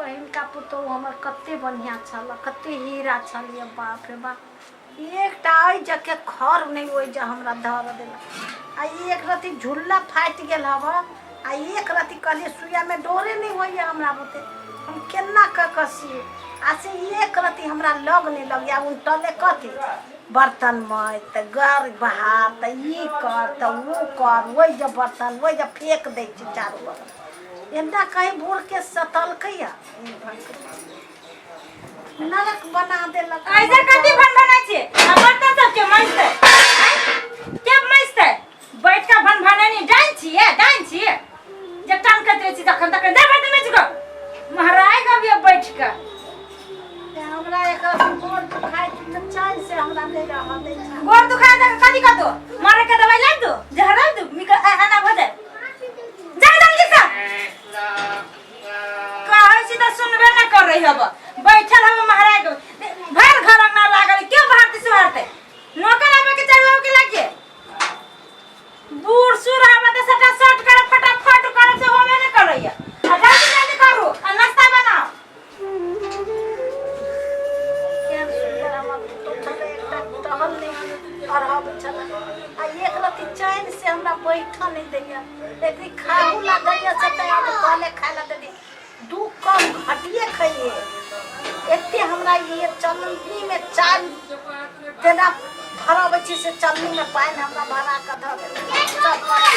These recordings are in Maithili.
पहिलका पुतोहु हमर कते बढ़िआँ छल, कते हीरा छल ये, बाप रे बाप। एकटा एहि जगह खर नहि ओहि जे हमरा धर देलक। आ एक रति झुल्ला फाटि गेल हब, आ एक रति कहलियै सुइयामे डोरे नहि होइए हमरा बुते, हम केना कऽ कऽ सिए, आ से एक रति हमरा लग नहि लगैए। उनटले कथी बर्तन मज तऽ घर बहार तऽ ई कर तऽ ओ कर, ओहि जे बर्तन ओहि जे फेक दै छै चारू बगल। एना कहीं बूढ़के सतलकैया नरक बना देलक। ऐसे कथी भन भनाइ छियै? आ बर्तन सब के मजतै? के मजतै? बैठ के भन भनाइ नहि डाइन छियै, डाइन छियै जे टनकैत रहै छी तखन तखन दे बर्तन मजि कऽ महराइ गबियो बैठ के। हमरा एक गोड़ दुखाइ छै तऽ चैन से हमरा नहि रहऽ दै छै। गोड़ दुखाइ तऽ कथी करतो? मरे के दवाइ लाबि दो, जहर लाबि दो, मिक एना भऽ जाय। जा जल्दी से कहै छी तऽ सुनबे नहि करै हब, बैठल हब महाराज के भर घर अंगना लागल, के भारती सुहारते नौकर आबे के चाही आबे के लागे बूढ़ सूढ़ हब तऽ सटा सट कर फटाफट कर से होबे नहि करैया। आ जल्दी जल्दी करू आ नाश्ता बनाओ। केहन सुन्दर हमर पुतहु छलै, एकटा टहल नहि अढ़ब छलै, आ एक रति चैन से हमरा बैठऽ नहि दैया। एक दिन खाहू ला दैया से तऽ आब कहले खाय ला दे, दू कम घटिए खइए। एते हमरा ये चलनी में चाल तेना भरबै छी से चलनी में पानि हमरा भरा कऽ धऽ देलक सब भरा।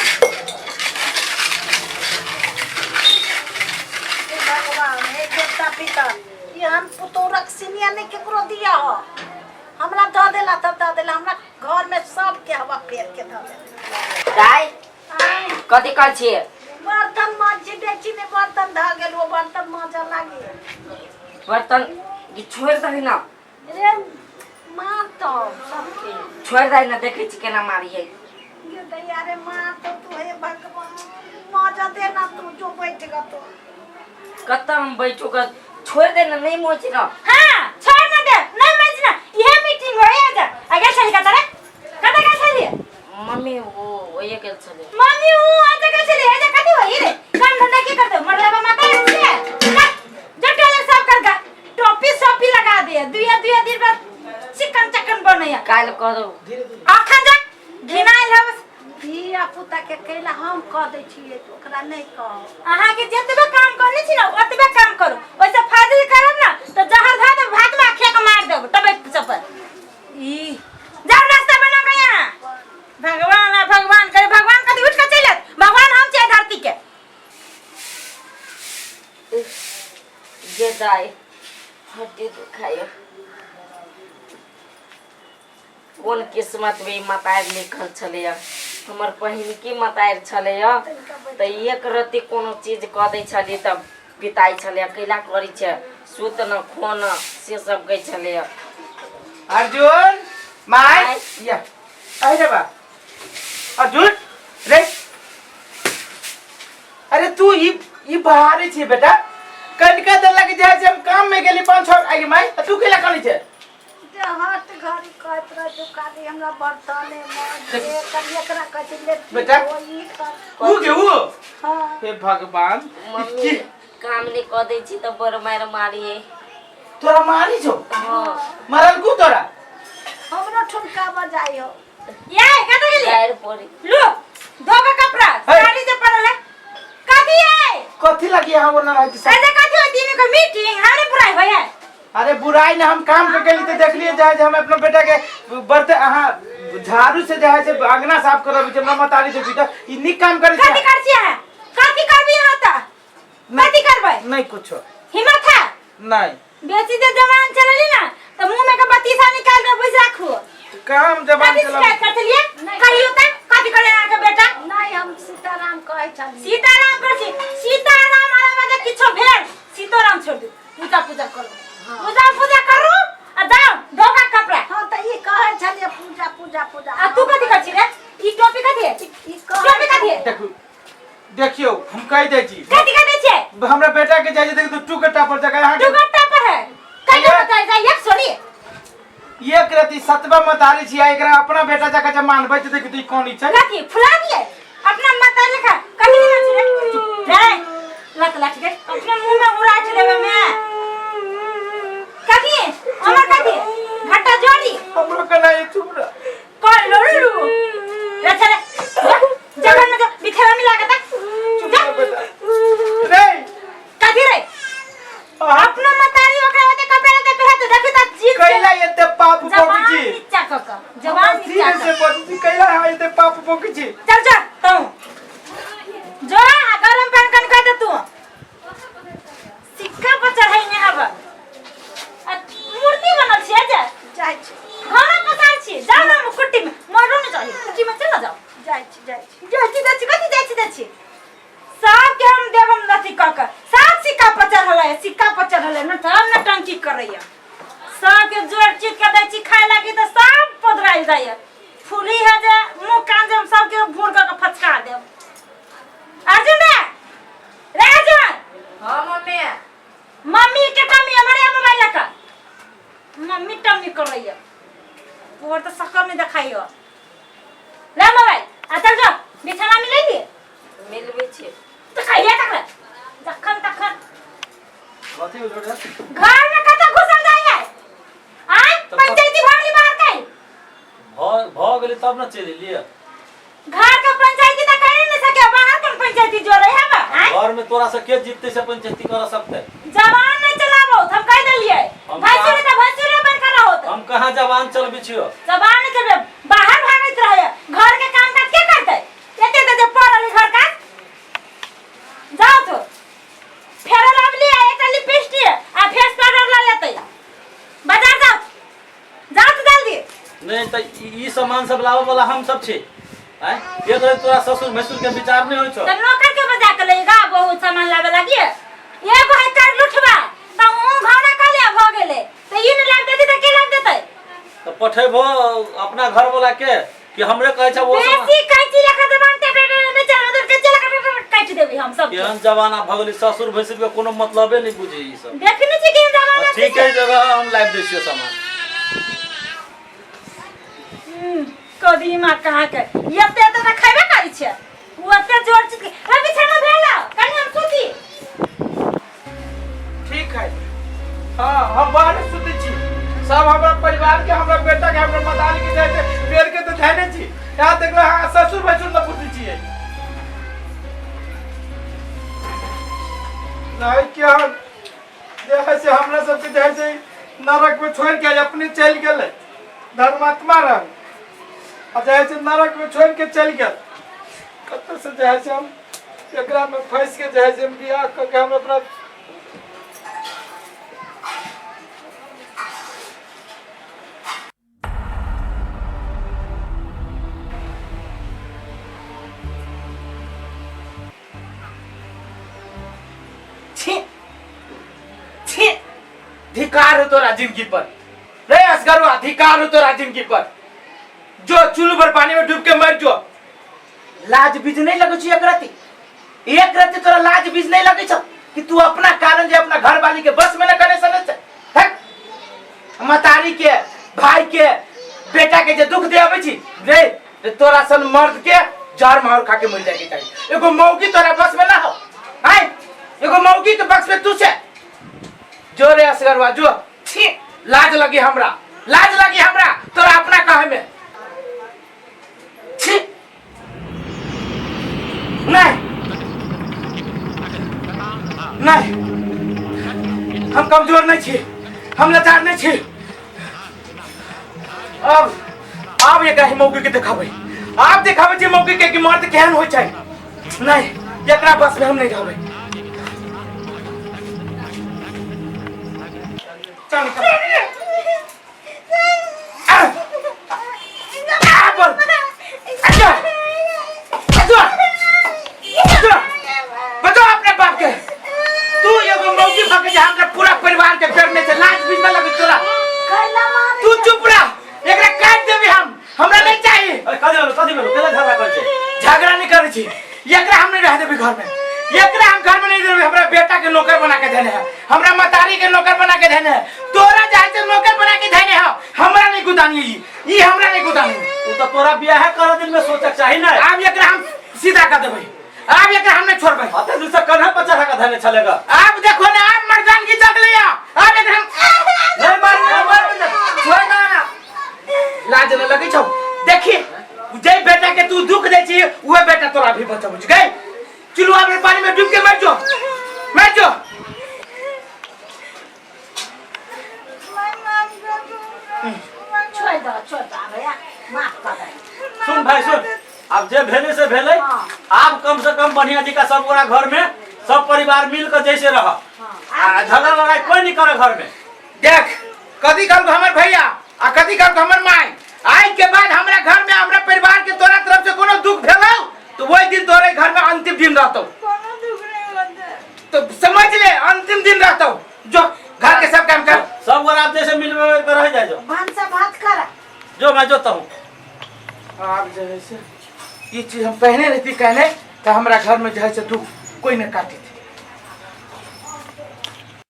हे भगवान, हे देवता पितर, एहन पुतोहक सिनिया नहि केकरो दिया हो। हमरा धऽ देला तऽ धऽ देला, हमरा घर में सबके हवा फेर के धऽ देला। दाइ, आँय? कथी कहै छियै? बर्तन माँजै छी ने, बर्तन धऽ गेल, ओ बर्तन माँजऽ लागी। बर्तन ई छोड़ि दही ने। रे मार तो सबके। छोड़ि दही ने, देखै छी केना मारी है। ये दैया रे, मार तो तू, हे भगवान, माँजऽ दे ना तू, जो बैठ ग तो। कतऽ हम बैठू ग? छोड़ि दे ने, नहि मोच न। हाँ छोड़ ना दे, नहीं मज ना, इहे मीटिंग होए जा। अगे चल का तरे कत का चलिए? मम्मी ओ ओये गेल छलै। मम्मी ऊ आज का चली है जा, कथी होई रे? काम धंधा की करते मरला बा माता है जो टॉयलेट साफ कर गा, टोपी सोपी लगा दे, दुया दुया दिन बाद चिकन चकन बनैया। काल्हि करू। अखन जा घिनाइल हवस। धिया पुता के कैला हम कह दै छियै, ओकरा नहि कह। अहाँ के जतबे काम करने छी ना ओतबे काम करू, ओइसे फाजिल करब ना तो जहर धऽ देब भात में, खेक मार देब तबे चपर। ई जाओ नाश्ता बना के यहाँ। भगवान आ भगवान करे, भगवान कथी उठ के चलि आयत? भगवान हम छियै धरती के। गे दाइ, हड्डी दुखाइयो। कोन किस्मत में ई मतारि लिखल छलैया। हमर पहिलकी मतारि छलैया तऽ एक रत्ती कोनो चीज कऽ दै छलियै तऽ पिताइ छलैया, कैला करै छै, सुत न खो न, से सब कहै छलैया। अर्जुन my. My. या अरे बा अर्जुन रे, अरे तू ई ई बहारे छी बेटा, कनिका देर लगे जाइ छै, हम काम में गेली 5-6 आगे माय, आ तू केला कनी छै? हट घड़ी कहैत रह जो खाली हमरा बर्तने माज दे, कभी एकरा कहै छै लेट्रिन बेटा। धो, ई कर। ऊ के ऊ? हाँ। हे भगवान। मम्मी काम नहीं कऽ दै छी तऽ बड़ मारि मारिए। तोरा मारी छौ? हाँ। मारल कु तोरा? हमरो ठुमका बजाइ हो। ये कतऽ गेली? गारि पड़ी। लो धो के कपड़ा, साड़ी जे पड़ल है कथी है? कथी लगी यहाँ बोलना रहै छै? ऐसे कथी होय दिन के मीटिंग हमरे बुराई होय है। अरे बुराई ना, हम काम के गेली तो देखलिए जाए जे हम अपना बेटा के बर्तन अहाँ झाड़ू से जाए से अंगना साफ करब छै, हमरा मतारी छै बेटा, ई नीक काम करै कथी छै। कर छियै अहाँ? कथी करबी अहाँ तऽ? कथी करबै? नहीं कुछो। हिम्मत है? नहीं। बेसी जे जवान चलली ना तऽ मुंह में के बत्तीसा निकाल के बैस राखू। काम जवान कथी चला। शिकायत कर छलियै? कहियो तऽ कथी करे अहाँ के बेटा? नहीं, हम सीताराम कहै छलियै। सीताराम करै छी। सीताराम आराम जे किछो भेल सीतोराम छोड़ दू, पूजा पूजा करू, पूजा पूजा करू आ जाओ धोका कपड़ा। हाँ तऽ ई कहै छलियै पूजा पूजा पूजा। आ तू कथी करै छी रे? ई टोपी कथी है? ई टोपी कथी है? देखू देखियो, हम कहि दै छी। कथी कहि दै छियै? हमरा बेटा के जाइ छै देखियो टू कट्टा पर जगह अहाँ दू घंटा पर है कहियो बताइ जा एक सोनी। एक रति सतबा मतारी छी, आ एकरा अपना बेटा जका जे मानबै तऽ देखियो ई कोन ई छै। कथी फुला दिए अपना माता लेखा कथी लेना छै रे? रे लत लाठी के अपना मुंह में उड़ा देबै मैं। से बजै छी कैला अहाँ एते पाप बकै छी चल जा तू जो आ गरम पानी कन कर दे तू सिक्का पर चढ़ाइने हब आ मूर्ति बनल छियै जे जाइ छी घर पसार छी जाओ ना कुट्टी में मरो न जाई कुट्टी में चल जाओ जाइ छी जाइ छी जाइ छी जाइ छी कथी जाइ छी जाइ छी सबके हम देबम अथी कऽ के सब सिक्का पर चढ़ल है सिक्का पर चढ़ल है न तब न टंकी करैया सबके जोड़ चीत के दै छी खाय लागी तऽ सब पधराइल जाइया फूली है जे मुँह कान जे हम सबके भूर कऽ के फचका देब अर्जुन रे रे अर्जुन हाँ मम्मी मम्मी के टम्मी हमारे यहाँ मोबाइल लगा मम्मी टम्मी करैया और तो शकल नहीं देखाइयो ले मोबाइल आ चल जो बिछाना मिले लिए मिलबै छी तो खाइया तक जखन तखन कथी उजड़ घर में कत घुसल जाइए आय पंचायती भरली बाहर कहीं भऽ भऽ गेलै तब ने चलि एलियै घर का पंचायती तो कर नहीं सके बाहर कौन पंचायती जो रहे है बा आय घर में तोरा से के जीतते से पंचायती कर सकते जवान नहीं चलाबो हम कह देलिए हम भैंसुर तो भैंसुर बन कर रहो हम कहाँ जवान चलबै छियो जवान नहीं चलबे बाहर भागैत रहे घर के काम काज के करते एते एते जे पड़ल है घर काज जाओ तो फेर लावली आ एकटा लिपस्टिक आ फेस पाउडर ला लेते बाजार जाओ जाओ तो जल्दी नहीं तऽ ई सामान सब लाबऽ वाला हम सब छी आँय एक बेर तोरा ससुर भैंसुर के विचार नहीं होइ छौ तो नौकर के बजा के लेगा बहुत सामान लावे लागी एगो है कर लुठवा तो ऊ घरा कलिया भ गेले तो ई ने लाग देती तो के लाग देते तऽ पठेबो अपना घर वाला के कि हमरे कहै छै वो सामान बेसी कैंची लेखा जबान ते बे बे चल उधर कैंची लेखा काटि देबी हम सब केहन जमाना भऽ गेलै ससुर भैंसुर के कोनो मतलबे नहीं बुझे ई सब देखने छी केहन जमाना ठीक है जगह हम लाबि दै छियो सामान कदीमा कहाँ के एते एते तऽ खैबे करै छै ओ एते जोर चित के रे बिछाना भेल कनी हम सुती ठीक है हाँ हम बाहर सुतै छी सब हमरा परिवार के हमरा बेटा के हमरा मदारी के जाए पेड़ के तो धैने छी यहाँ देखलो हाँ ससुर भसुर न बुझै छियै नहीं क्या जे है से हमरा सबके जे है से नरक में छोड़ के अपने चलि गेलै धर्मात्मा रह आ जे है से नरक में छोड़ के चलि गेल कतऽ से जे है से हम एकरा में फंसि के जे है से हम बियाह कऽ के हम अपना छी छी धिकार हो तोरा जिंदगी पर रे असगरवा धिकार हो तोरा जिंदगी पर जो चुल्लू भर पानी में डूब के मर जो लाज बीज नहीं लगे छी एक रति एक रति तोरा लाज बीज नहीं लगे छौ कि तू अपना कारण जे अपना घर वाली के बस में न करे सने छै हट मतारी के भाई के बेटा के जे दुख दे अबै छी रे रे तोरा सन मर्द के जहर माहौर खा के मर जाए के चाही एगो मौगी तोरा बस में ना हो आय एगो मौगी के बस में तू छे जो रे असगरवा जो छी लाज लगी हमरा लाज लगी हमरा तोरा अपना कहे में छी नहीं नहीं हम कमजोर नहीं छी हम लाचार नहीं छी अब आब एकरा ही मौगी के देखाबै आब देखाबै छी मौगी के कि मर्द केहन होइ छै नहीं एकरा बस में हम नहीं रहबै चल निकल आ! आ, बोल अच्छा अच्छा अच्छा बचाओ अपने बाप के तू एगो मौगी भऽ के जे हमरा पूरा परिवार के डरने से लाज भी न लगे तोरा तू चुप रह एकरा काट देबी हम हमरा नहीं चाहिए अरे कथी भेलो कथी भेलो केला झगड़ा करै छै झगड़ा नहीं करै छी एकरा हम नहीं रह देबी घर में एकरा हम घर में नहीं देबी हमरा बेटा के नौकर बना के देने है हमरा मतारी के नौकर बना के देने है तोरा जाए से नौकर बना के देने है हमरा नहीं गुदानी ई ई हमरा नहीं गुदानी उ तऽ तोरा बियाह कर दिन में सोचक चाही ने आब एकरा हम सीधा कर देबै आब एकरा हम नहीं छोड़बै अते दिन से कन्हा पर चढ़ा के धने छलेगा आब देखो ना आब मर्दानगी जग लिया आब एकरा हम नहीं मार नहीं मार छोड़ ना लाज न लगै छौ देखी जे बेटा के तू दुख दै छी उहे बेटा तोरा भी बचबै छै गई चुलुआ में पानी में डूब के मर जो मर जो छोड़ दो छोड़ दो भैया माफ कर दे भेले से भेलै। हाँ। आब कम से कम बढ़िया जी का सब गोरा घर में सब परिवार मिल के जैसे रह, आ झगड़ा लड़ाई कोई नहीं करे घर में। देख कथी कहलको हमर भैया आ कथी कहलको हमर माय। आइ के बाद हमरा घर में हमरा परिवार के तोरा तरफ से कोनो दुख भेलौ तो वही दिन तोरे घर में अंतिम दिन रहतौ। कोनो दुख नहीं होते। तो समझ ले अंतिम दिन रहतौ। जो घर के सब काम कर। सब गोरा आप जैसे मिल के रह जाए जो। भानसा भात कर। जो मैं जोता हूँ। आब जे है से ई चीज हम पहने रहती कहने तो हमरा घर में जे है से दुख कोई न काटी।